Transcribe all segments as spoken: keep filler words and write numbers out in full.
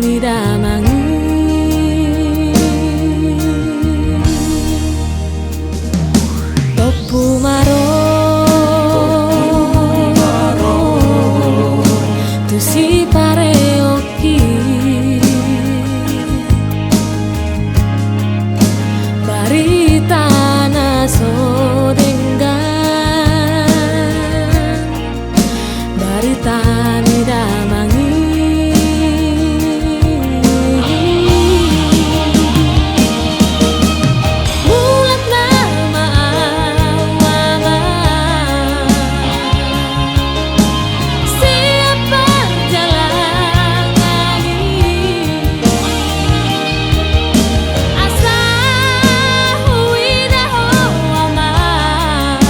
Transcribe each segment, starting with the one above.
ni damang i. Tompu ma ro tu sipareonki barita na so denggan, barita ni damang i. Mulak nama au, Amang, sian parjalanan i. Asa huida ho, Amang,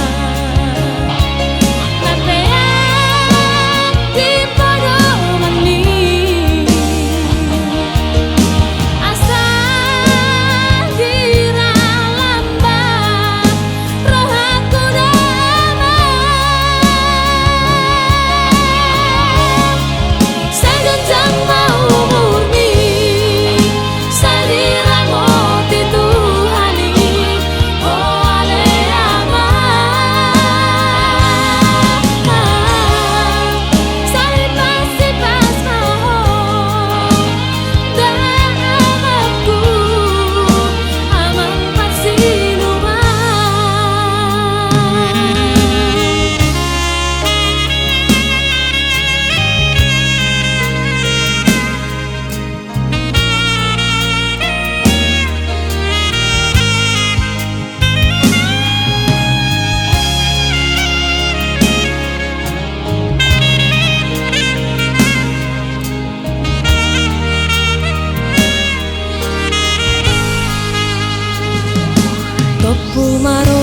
na peak di podoman i. Asa dira lambat rohangku, Damang. Sai ganjang ma umurmi, sai diramoti Tuhan i, ho ale Amang. Sai pasupasu ma ho damangku, Amang parsinuan. Tompu ma ro